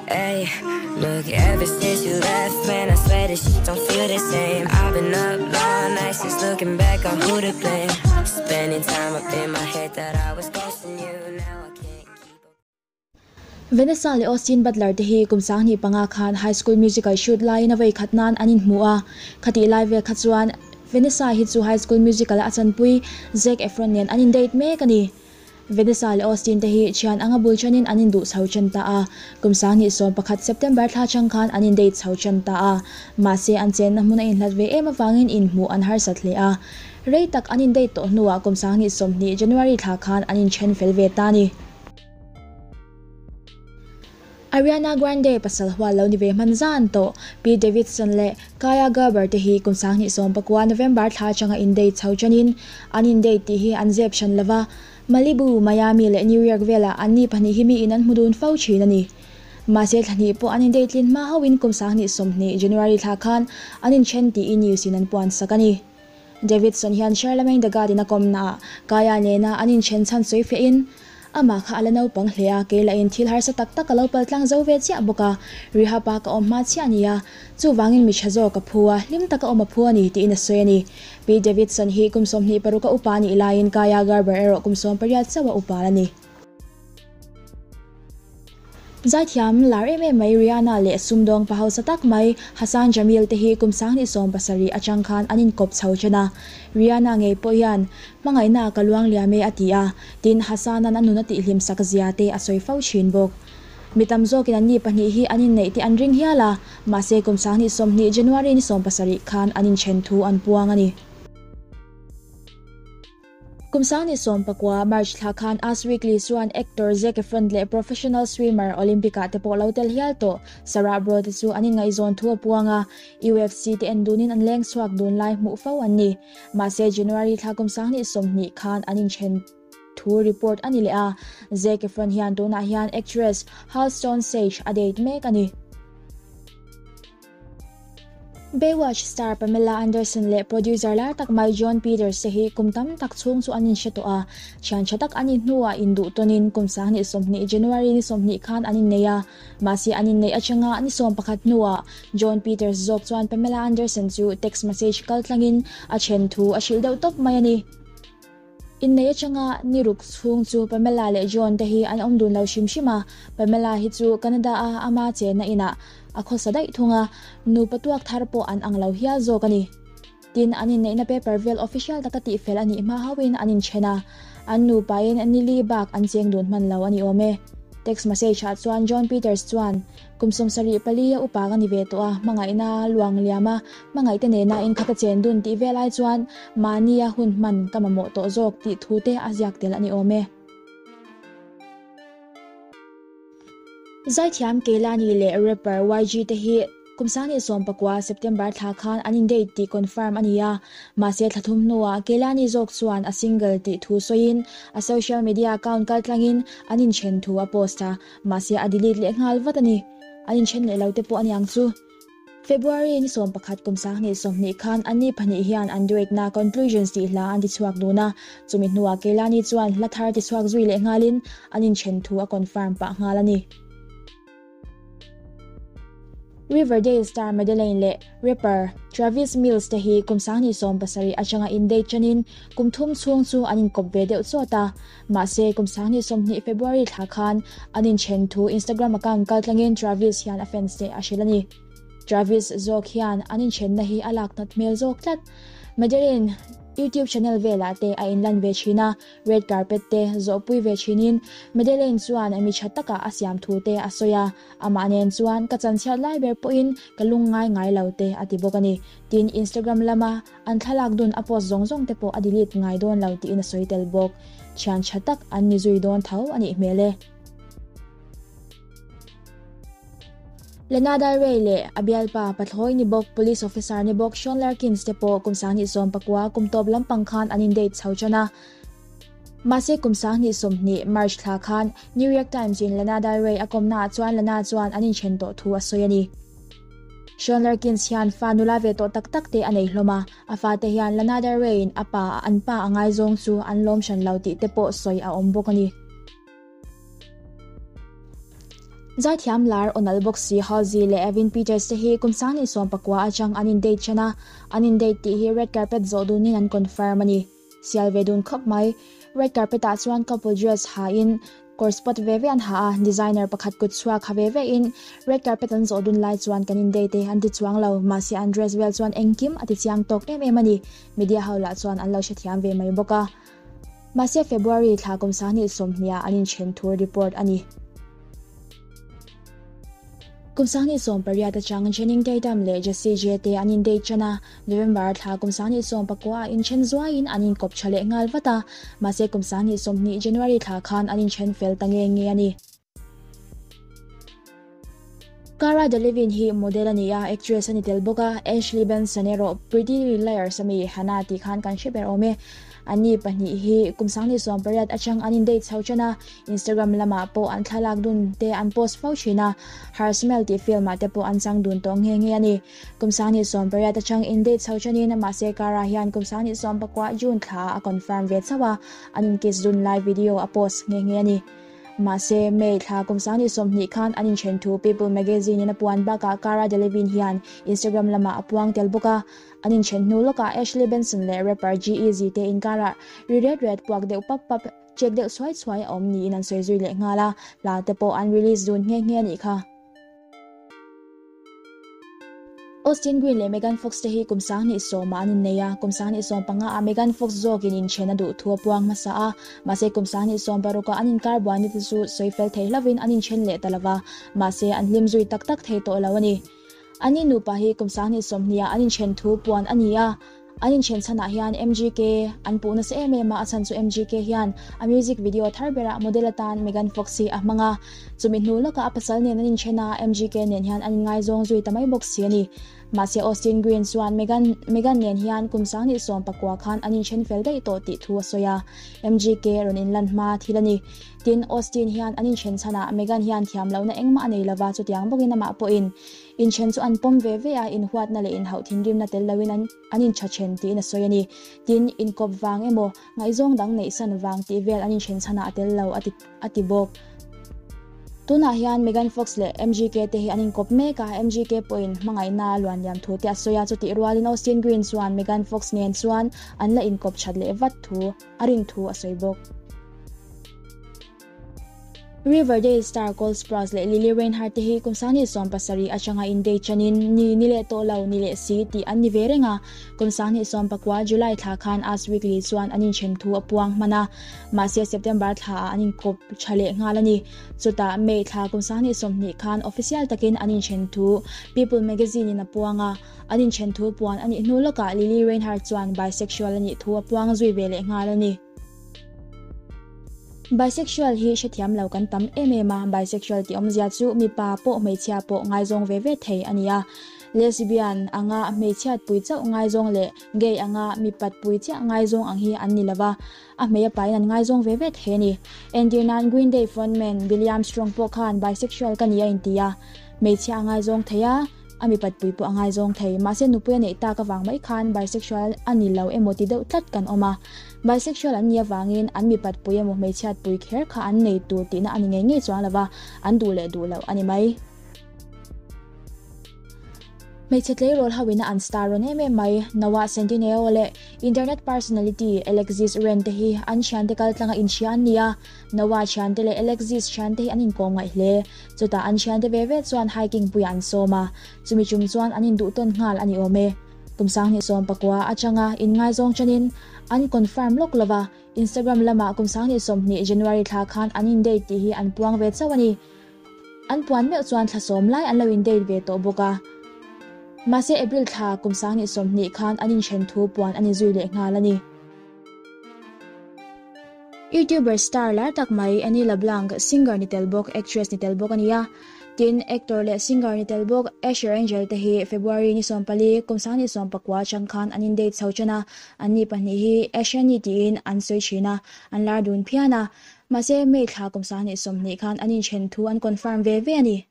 Hey, look, ever since you left, man, I swear this shit don't feel the same. I've been up all night since looking back on who to blame. Spending time up in my head that I was ghosting you. Now I can't keep up. Vanessa leh Austin Butler te hi kum 2005 khan High School Musical shoot laiin a vawi khat nan an inhmu a, khatih lai vel kha chuan Vanessa hi chu High School Musical a chanpui Zac Efron nen an indate mek a ni. Vanessa leh Austin te hi thian anga bul chanin an induh chho chen ta a, kum 2011 September thla chang khan an indate chho chen ta a, mahse an chenna hmun a inhlat ve em avangin inhmuh an harsat hle a. Rei tak an indate tawh hnuah kum 2020 January thla khan an inthen fel ve ta a ni. Ariana Grande pasal hual lo ni ve hman zan tawh Pete Davidson leh Kaia Gerber te hi kum 2019 November thla atanga indate chho chanin an indate tih hi an zep hran lova, Malibu, Miami leh New York velah anni pahnih hi miin an hmu dun fo thin a ni. Mahse thla hnih pawh an indate tlin hma hauhin kum 2020 January thla khan an inthen tiin news in an puan sak a ni. Davidson hian Charlemagne the God in a kawmnaah Kaya nena an inthen chhan sawi fiahin, Amah kha a la naupang hle a, kei lahin thil harsa tak tak a lo pal tlang zo ve chiah bawk a, rehab a ka awm hma chiah a ni a, chuvangin mi tha zawk a phu a, hlim taka awm a phu a ni, tiin a sawi a ni. Pete Davidson hi kum 26 a upa a nih laiin Kaya Gerber erawh kum 18 chauh a upa a ni. Zaithiam lar em em mai Rihanna leh sumdawng pa hausa tak mai Hassan Jameel te hi kum 2017 atang khan an inkawp chho chen a. Rihanna ngei pawh hian hmangaihna ka luang liam e a ti a, tin Hassan-a'n a nun a tihhlim sak zia te a sawi fo thin bawk. Mi tam zawkin anni pahnih hi an inneih tih an ring hial a, mahse kum 2020 January ni 70 khan an inthen thu an puang a ni. Kum 2019 March thla khan Us Weekly chuan actor Zac Efron leh professional swimmer Olympic-ah te pawh lo tel hial tawh Sarah Bro te chu an inngaihzawn thu a puang a, UFC te en dunin an leng chhuak dun lai hmuh fo an ni. Mahse January thla kum 2020 khan an inthen thu report a ni leh a, Zac Efron hian tunah hian actress Halston Sage a date mek a ni. Baywatch star Pamela Anderson leh producer lar tak mai Jon Peters te hi kum tam tak chhung chu an inhre tawh a, thian tha tak an inhnuah induh tawnin kum 2020 January ni 20 khan an innei a, mahse an inneih atanga ni 11 hnuah Jon Peters zawk chuan Pamela Anderson chu text message kaltlangin a then thu a hrilh deuh tawp mai a ni. Innei atanga ni ruk chhung chu Pamela leh John te hi an awm dun lo hrim hrim a, Pamela hi chu Canada a ama chenna inah a khawsa daih thung a, nupa tuak thar pawh an ang lo hial zawk a ni. Tin, an inneihna paper vel official taka tihfel a nih hma hauhin an inthen a, an nupain ni li bak an cheng dun hman lo a ni awm e. Text message ah chuan John Peters chuan, Kum 74 a upa ka ni ve tawh a, hmangaihna luang liam a, hmangaihte nena inkhata chen dun tih vel ai chuan mahnia hun hman ka mamawh tawh zawk tih thu te a ziak tel a ni awm e. Zaithiam Kehlani leh rapper YG te hi kum 2019 September thla khan an indate tih confirm a ni a, mahse thla thum hnuah Kehlani zawk chuan a single tih thu sawiin a social media account kaltlangin an inthen thu a post a, Mahse a delete leh nghal vat a ni. An inthen leh lo te pawh a niang chu. February ni 11 kum 2020 khan anni pahnih hian an duet na Conclusions tih hla an tichhuak dun a, chumi hnuah Kehlani chuan hla thar tichhuak zui leh nghalin an inthen thu a confirm pah nghal a ni. Riverdale star Madeleine leh rapper Travis Mills te hi kum 2017 atanga indate chanin kum thum chhung chu an inkawp ve deuh chawt a, mahse kum 2020 February thla khan an inthen thu Instagram account kaltlangin Travis hian a fans te a hrilh a ni. Travis zawk hian an inthenna hi a lak nat hmel zawk tlat. Madeleine YouTube channel velah te a inlan ve thin a, Red carpet te zawhpui ve thinin Madeleine chuan mi tha taka a siam thu te a sawi a, amah nen chuan ka chanchhiat lai ber pawhin ka lung ngai ngai lo te a ti bawk a ni. Tin, Instagram lama an thlalak dun a post zawng zawng te pawh a delete ngai dawn lo tiin a sawi tel bawk. Thian tha tak an ni zui dawn tho a nih hmel e. Lana Del Rey leh a bialpa pathlawi ni bawk police officer ni bawk Sean Larkins te pawh kum 2019 kum tawp lampang khan an indate chho tan a. Mahse kum 2020 March thla khan New York Times in Lana Del Rey a kawmnaah chuan Lana chuan an inthen tawh thu a sawi a ni. Sean Larkins hian fa nula ve tawh tak tak te a nei hlawm a, a fate hian Lana Del Rey in a pa an pa a ngaizawng chu an lawm hran lo tih te pawh sawi a awm bawk a ni. Zaithiam lar Onal bawk si Halsey leh Evan Peters te hi kum 2019 atang an in date ṭhen a, an in date tih hi red carpet zawh dunin an confirm a ni. Sial ve dun khawp mai. Red carpet ah chuan couple dress ha in kawr spot ve ve an ha a, designer pakhat kut chhuak ha ve ve in red carpet an zawh dun lai chuan kan in date e an ti chuang lo, mahse an dress vel chuan engkim a ti chiang tawk em em a ni. Media ho lah chuan an lo hrethiam ve mai bawk a. Mahse February thla kum 2020 ah an inthen thu report a ni. Kum 2018 atang Channing Tatum leh Jessie J te an in date tan a, November thla kum 2019 ah inthen zuaiin an inkawp tha leh nghal vat a, mahse kum 2020 January thla khan an inthen fel ta nge nge a ni. Cara Delevingne hi model a ni a, actress a ni tel bawk a, Ashley Benson erawh Pretty Little Liars ami Hannah tih khan kan hre ber awm e. Anni pahnih hi kum 2018 atang an in date chho tan a, Instagram lamah pawh an thlalak dun te an post fo thin a, Her Smell tih film ah te pawh an chang dun tawh nghe nghe a ni. Kum 2018 atang in date chho tanin mahse Cara hian kum 2019 June thla ah a confirm ve chauh a, an in kiss dun lai video a post nghe nghe a ni. Mahse, May thla kum 2020 khan an inthen thu People magazine in a puan bakah Cara Delevingne hian Instagram lamah a puang tel bawk a. An inthen hnu lawkah Ashley Benson leh rapper G-Eazy te inkarah ri ret ret puak deuh pap pap, chek deuh chhuai chhuai a awm niin an sawi zui leh nghal a, hla te pawh an release dun nghe nghe a nih kha. Austin Green leh Megan Fox te hi kum 2010 ah an innei a, kum 2015 ah Megan Fox zawkin inthen a duh thu a puang hmasa a, mahse kum 2016 ah an inkar buaina te chu sawi fel thei hlauhin an inthen leh ta lova, mahse an hlim zui tak tak thei tawh lo a ni. Anni nupa hi kum 2020 ah an inthen thu puan a ni a. An inthen chhanah hian MGK an puh nasa em em a, a chhan chu MGK hian a music video thar berah model atan Megan Fox hi a hmang a. Chumi hnu lawkah a pasal nen an inthen a, MGK nen hian an inngaizawng zui ta mai bawk si a ni. Mahse Austin Green chuan Megan Megan nen hian kum 2019 khan an inthen fel daih tawh tih thu a sawi a, MGK rawn inlan hma thil a ni. Tin, Austin hian an inthen chhanah Megan hian thiam lohna engmah a nei lova, chutiang bawkin amah pawhin Inthen chu an pawm ve ve a, inhuatna leh inhauh thinrimna tel loin an an intha then tiin a sawi a ni. Tin, inkawp vang emaw, ngaihzawng dang neihsan vang tih vel an inthen chhanah a tel lo a ti a ti bawk. Tunah hian Megan Fox leh MGK te hi an inkawp mek a, MGK pawhin hmangaihna a luan liam thu te a sawi a, chutih rualin Austin Green chuan Megan Fox nen chuan an la inkawp that leh vat thu a rin thu a sawi bawk. Riverdale star Cole Sprouse leh Lily Reinhart te hi kum 2017 atanga in date chanin ni ni leh tawh lo ni leh si tih an ni ve reng a. Kum 2019 July thla khan Us Weekly chuan an inthen thu a puang hman a, mahse September thla ah an inkawp tha leh nghal a ni. Chutah May thla kum 2020 khan official takin an inthen thu People magazine in a puang a, an inthen thu puan a nih hnu lawkah Lily Reinhart chuan bisexual a nih thu a puang zui ve leh nghal a ni. Bisexual hi hrethiam lo kan tam em em a, bisexual tih awmzia chu mipa pawh hmeichhia pawh ngaizawng ve ve thei a ni a. Lesbian anga hmeichhiat pui chauh ngaizawng leh gay anga mipat pui chiah ngaizawng ang hi an ni lova, a hmei a pain an ngaizawng ve ve thei a ni. Entir nan Green Day frontman Billy Armstrong pawh khan bisexual ka ni a inti a, hmeichhia a ngaizawng thei a, A mipat pui pawh a ngaizawng thei. Mahse nupui a neih tak avang mai khan bisexual a ni lo emaw ti deuh tlat kan awm a. Bisexual an nih avangin an mipat pui emaw hmeichhiat pui kher kha an nei tur tihna a ni ngei ngei chuang lova, an duh leh duh loh a ni mai. Hmeichhe tleirawl ho ina an star rawn em em mai. Noah Centineo leh internet personality Alexis Ren te hi an thiante kal tlanga inhria an ni a. Noah thiante leh Alexis thiante hi an inkawm ngaih hle. Chutah an thiante ve ve chuan hiking puiah an sawm a, chumi chum chuan an induh tawn nghal a ni awm e. Kum 2019 atanga inngaizawng chanin an confirm lawk lova, Instagram lamah kum 2020 January thla khan an in date tih hi an puang ve chauh a ni. An puan meuh chuan thla sawm lai an lo in date ve tawh bawk a. Mahse April thla kum 2020 khan an inthen thu puan a ni zui leh nghal a ni. YouTuber star lar tak mai Annie LeBlanc, singer ni tel bawk, actress ni tel bawk a ni a. Tin, actor leh singer ni tel bawk Asher Angel te hi February ni 14, kum 2019 atang khan an in date chho ṭan a, anni pahnih hi Asher-ni tiin an sawi ṭhin a, an lar dun phian a. Mahse, May thla kum 2020 khan an inthen thu an confirm ve ve a ni.